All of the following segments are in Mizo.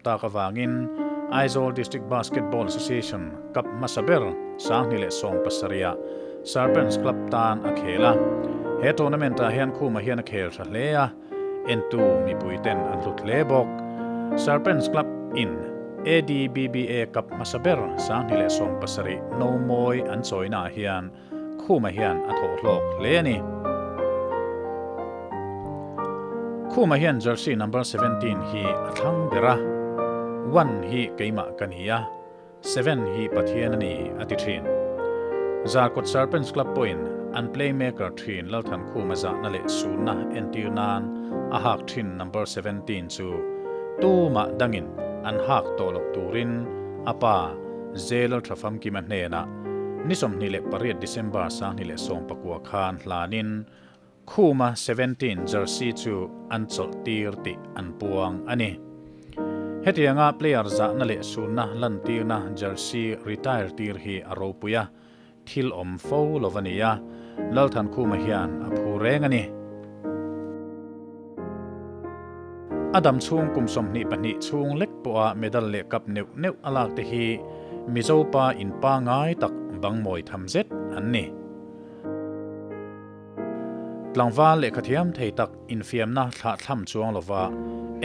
tak avangin Aizawl District Basketball Association Cup hmasa ber 2017 ah Serpents Club tan a khel a. He tournament ah hian Khuma hian a khel tha hle a, entu mipui ten an hlut hle bawk. Serpents Club in ADBBA Cup hmasa ber 2017 no mawi an chawina ah hian Khuma hian a thawh hlawk hle a ni. Khuma hian jersey number 17 hi a thlang ber a, One hi keimah ka ni a, Seven hi Pathian a ni, a ti thin. Zarkawt Serpents Club pawhin an playmaker thin Lalthankhuma zahna leh sunna entir nan a hak thin number 17 chu tumah dangin an hak tawh loh turin a pa Zelalthafamkima hnenah Ni 28 December 2019 khan hlanin Khuma 17 jersey chu an chawlh tir tih an puang a ni. Hetianga player zahna leh sunna lantirna jersey retire tir hi a ropui a, thil awm fo lo a ni a, Lalthankhuma hian a phu reng a ni. A dam chhung kum 22 chhung lek pawha medal leh cup neuh neuh a lak te hi Mizo pa in pangai tak bang mawi tham zet an ni. Tlangval lehkha thiam thei tak infiamna thlah thlam chuang lova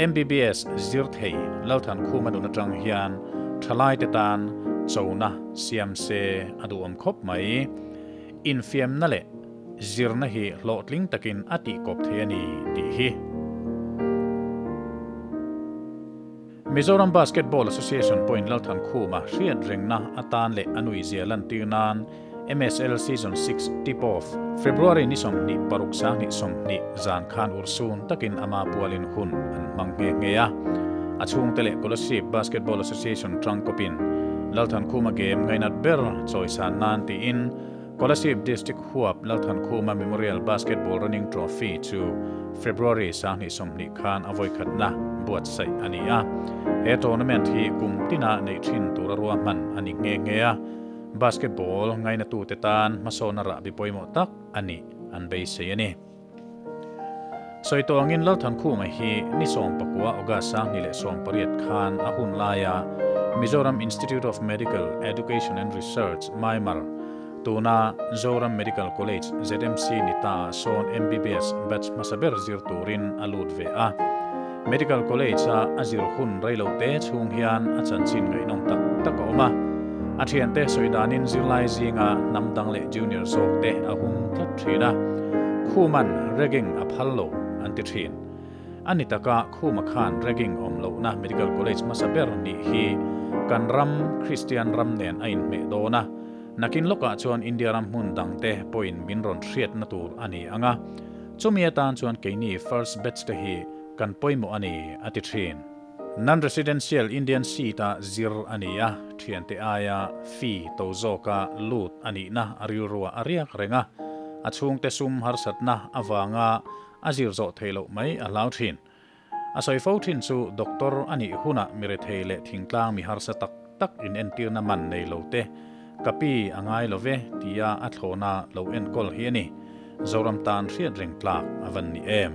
MBBS zir thei Lalthankhuma nun atang hian thalaite tan chona siam se a duhawm khawp mai. Infiamna leh zirna hi hlawhtling takin a tihkawp thei a ni tih hi. Mizoram Basketball Association pawhin Lalthankhuma hriat rengna atan leh a nuihzia lantir nan MSL Season 6 Tip-Off February ni 26 2020 zan khan urhsun takin ama pualin hun an hmang nghe nghe a. A chhungte leh Kolasib Basketball Association tangkawpin Lalthankhuma game ngainat ber chawisan nan tiin Kolasib District huap Lalthankhuma Memorial Basketball Running Trophy chu February 2020 khan a vawikhatna buatsaih a ni a. He tournament hi kum tina neih thin tura ruahman a ni nghe nghe a. Basketball ngainatute tan hmasawnna rahbi pawimawh tak a nih an beisei a ni. Sawi tawh angin Lalthankhuma hi ni 19 August 2018 khan a hun laia Mizoram Institute of Medical Education and Research, MIMER, tuna Zoram Medical College, ZMC, ni ta ah sawn MBBS batch hmasa ber zir turin a lut ve a. Medical College-a a zir hun reilo te chhung hian a chanchin ngaihnawm tak tak a awm a. A thiante sawi danin zirlai zinga hnam dang leh junior zawk te a hung tlat thin a. Khuman ragging a phal lo an ti thin. A ni taka Khuma khan ragging awm lohna Medical College hmasa ber nih hi kan ram Kristian ram nen a inhmeh dawn a. Nakin lawkah chuan India ram hmun dangte pawhin min rawn hriatna tur a ni ang a. Chumi atan chuan keini first batch te hi kan pawimawh a ni, a ti thin. Non-residential Indian seat-a zir a ni a, thiante aia fee to zawka lut a nihna a rilruah a riak reng a, a chhungte sum harsatna avanga a zir zawh theih loh mai a hlau thin. A sawi fo thin chu doctor a nih hunah mi rethei leh thingtlang mi harsa tak tak inentirna man nei lo te ka pi a ngai lo ve tia a thlawhna lo enkawl hi a ni. Zoram tan hriat reng tlak a van ni em.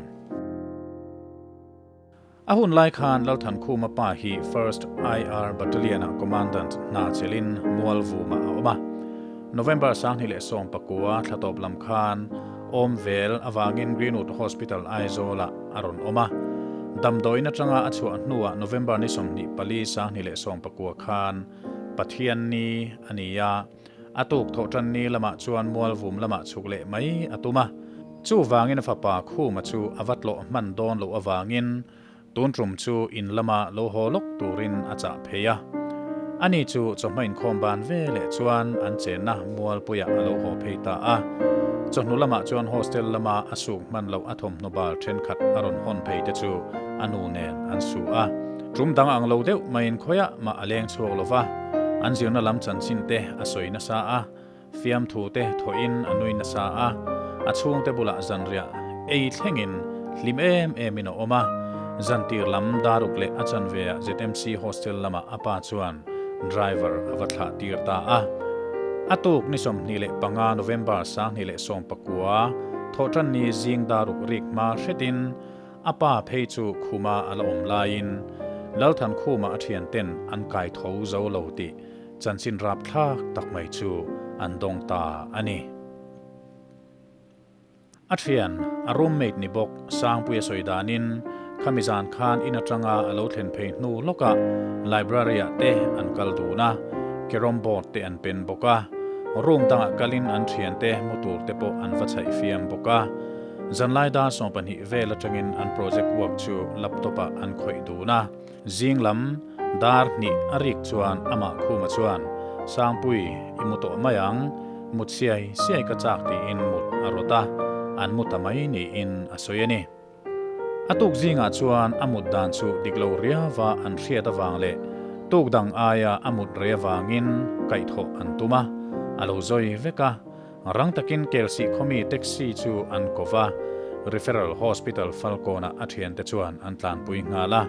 A hun lai khan Lalthankhuma pa hi First IR Battalion-ah Commandant hna chelin Mualvumah a awm a. November 2019 thla tawp lam khan awm vel avangin Greenwood Hospital Aizawl-ah a rawn awm a. Damdawiin atanga a chhuah hnuah November ni 24 2019 khan Pathian ni a ni a, a tuk thawhtan ni lamah chuan Mualvum lamah chhuk leh mai a tum a. Chuvangin a fapa Khuma chu a va tlawh hman dawn loh avangin Tun tum chu in lama lo haw lawk turin a chah phei a. Ani chu chawhma inkhawm ban ve leh chuan an chenna Mualpuiah a lo haw phei ta a. Chawhnu lamah chuan hostel lama a suk hman loh a thawmhnaw bal thenkhat a rawn hawn phei te chu a nu nen an su a. Tum dang ang lo deuh maiin khawiah mah a leng chhuak lo va, an zirna lam chanchin te a sawi nasa a. Fiamthu te thawhin a nui nasa a, a chhungte bulah zanriah ei thlengin hlim em emin a awm a. Zantir lam daruk leh a chanveah ZMC hostel lamah a pa chuan driver a va thlah tir ta a. A tuk ni 25 November 2019 thawhtanni zing daruk rik hma hretin a pa phei chu khuma a la awm laiin. Lalthankhuma a thian ten an kai tho zo lo tih chanchin rapthlak tak mai chu an dawng ta a ni. A thian, a roommate ni bawk Sangpuia sawi danin khami zan khan in atanga a lo thlen phei hnu lawkah library-ah te an kal dun a, carrom board te an pen bawk a, room dangah kalin an thiante mu tur te pawh an va chhaih fiam bawk a. Zanlai dar 20 vel atangin an project work chu laptop-ah an khawih dun a. Zing lam dar hnih a rik chuan amah Khuma chuan, Sangpui, i mu tawh mai ang, mut siai siai ka chak tiin mut a rawt a, an mu ta mai niin a sawi a ni. A tuk zingah chuan a mut dan chu dik lo riava an hriat avang leh tuk dang aia a mut rei avangin kaihthawh an tum a, a lo zawi vek a. Rang takin Kelsih khawmi taxi chu an ko va, Referral Hospital Falkawnah a thiante chuan an tlanpui nghal a.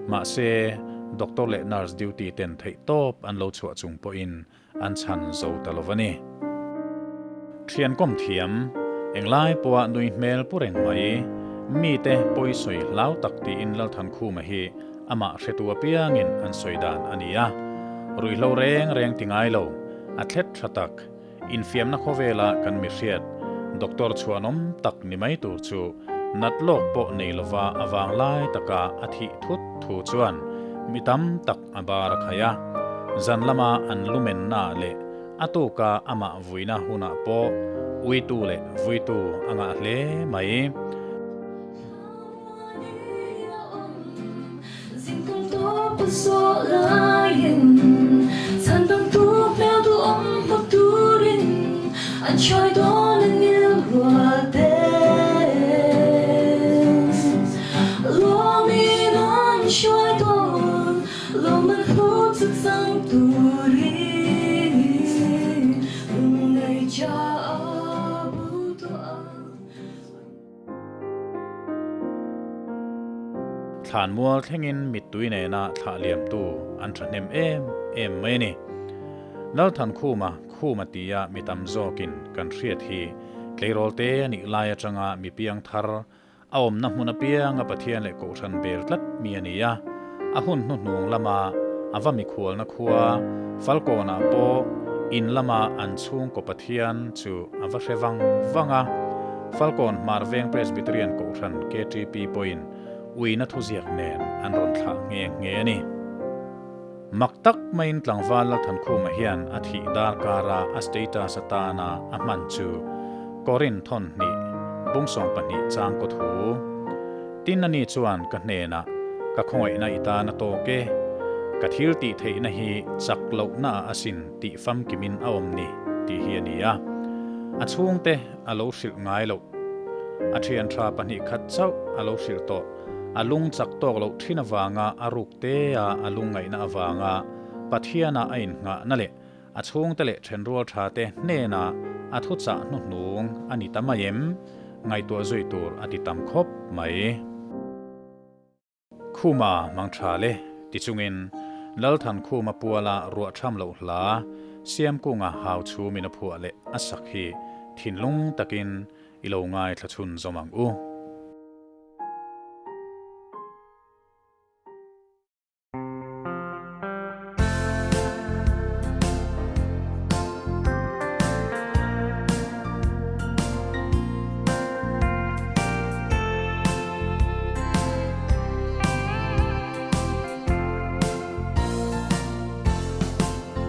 Mahse, doctor leh nurse duty ten theihtawp an lo chhuah chung pawhin an chhan zo ta lo va ni. Thian kawm thiam, englai pawha nui hmel pu reng mai, mite pawi sawi hlau tak tiin Lalthankhuma hi amah hretu apiangin an sawi dan a ni a. Ruihhlo reng reng ti ngai lo, a thlet tha tak. Infiamna khawvela kan mihriat, doctor chhuanawm tak ni mai tur chu nat lawk pawh nei lova a vang lai taka a thih thut thu chuan mi tam tak a bar a khai a. Zan lama an lumennaah leh a tuka amah vuina hunah pawh uitu leh vuitu a ngah hle mai. Thlanmual thlengin mittui nena thlah liamtu an thahnem em em mai a ni. Lalthankhuma Khuma tia mi tam zawkin kan hriat hi tleirawl te a nih lai atanga mi piang thar a awmna hmun apianga Pathian leh Kohhran bel tlat mi a ni a, a hun hnuhnung lama a va mikhualna khua Falkawnah pawh in lama an chhungkaw Pathian chu a va hre vang vang a. Falkawn Hmar Veng Presbyterian Kohhran KTP pawhin uina thuziak nen an rawn thlah nghe nghe a ni. Mak tak maiin tlangval Lalthankhuma hian a thih dar kara a status atana a hman chu Korin thawn hnih bung 12 chang kaw thu. Tin ani chuan ka hnenah ka khawngaihna i tan a tawk e, ka thil tih theihna hi chak lohna ah asin tih famkimin a awm ni tih hi a ni a. A chhungte a lo hrilh ngai loh. A thian tha pahnih khat chauh a lo hrilh tawh. A lung chak tawk loh thin avanga a ruk te a a lungngaihna avanga Pathiana a innghahna leh a chhungte leh thenrual tha te hnena a thuchah hnuhnung a ni ta mai em? Ngaihtuah zui tur a ti tam khawp mai. Khuma mang tha le ti chungin Lalthankhuma puala ruah tham loh hla Siamkunga hau chhumin a phuah leh a sak hi thinlung takin i lo ngaithla chhun zawm ang u.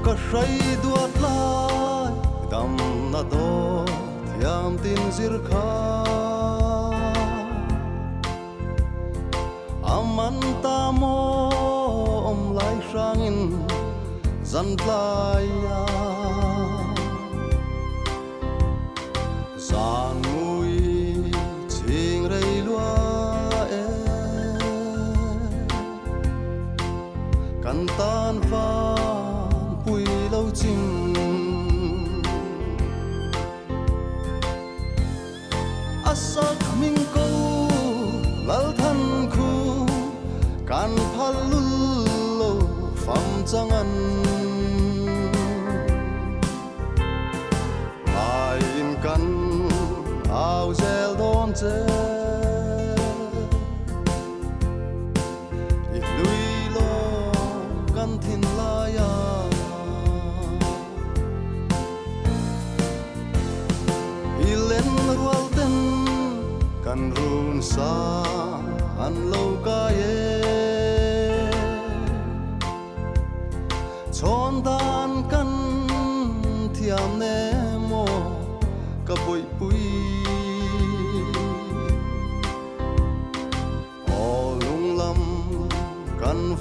Ka hrai duat lai damna dawn thiam tin zir kha A man ta maw awm lai hrangin zan tlai a Zan mui chhing rei lua e Kan tan van pui lo chim A sak hming ko Lalthan khu kan phal lul lo fam changan Lai in kan au zel dawn che I hlui lo.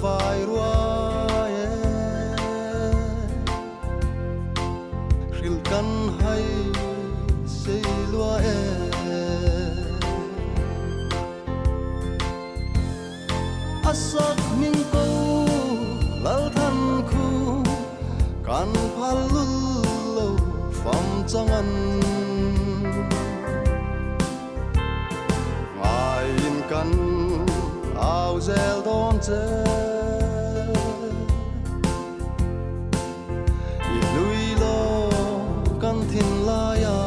vai ruai e hril kan hai sei lua e asak min ko lal than khu kan phal lo fam changan ngai in kan ao zel don che i lui lo kan thin la ya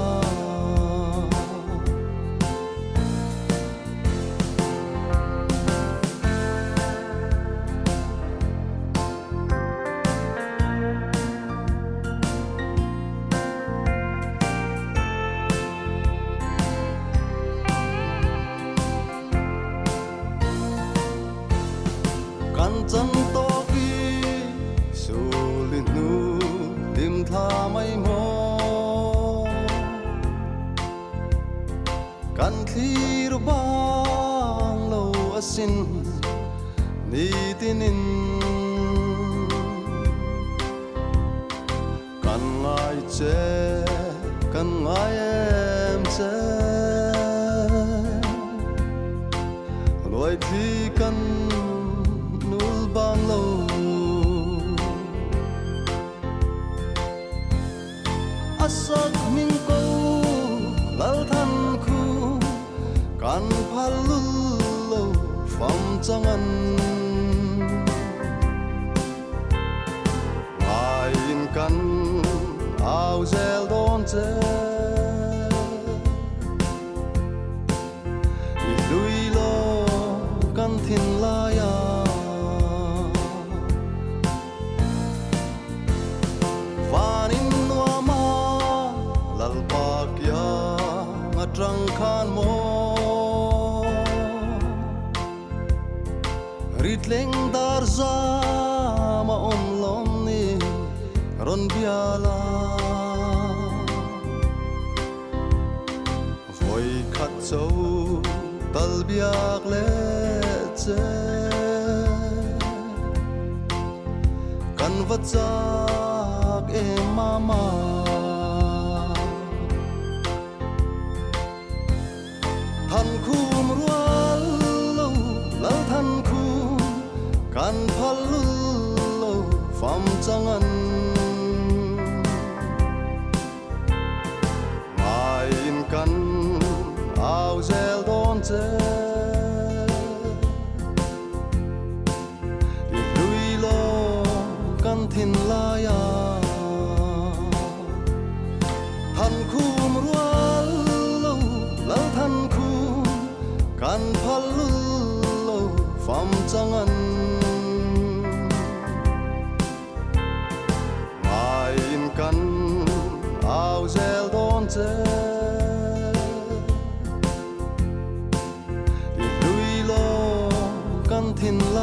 kan chan to ki su lin nu lim tha mai mo kan thlir bang lo asin ni tinin kan ngai che kan ngai em che loi thi kan nul bang lo asak min ko lal than khu kan phal lo fam changan ngai in kan ao zel don che i lui lo kan thin la ya vanin nuama lal pak ya ngatang khan mo ritleng dar za ma om lom ni ron biala voi khat zo tal biak le che kan va chak e mama than khum rual lo lal than khum kan phal lo fam changan ngai in kan ao zel don che i lui lo kan thin la ya than khum rual lo lal than khum kan phal lo fam changan ngai in kan ao zel don che i lui lo kan thin la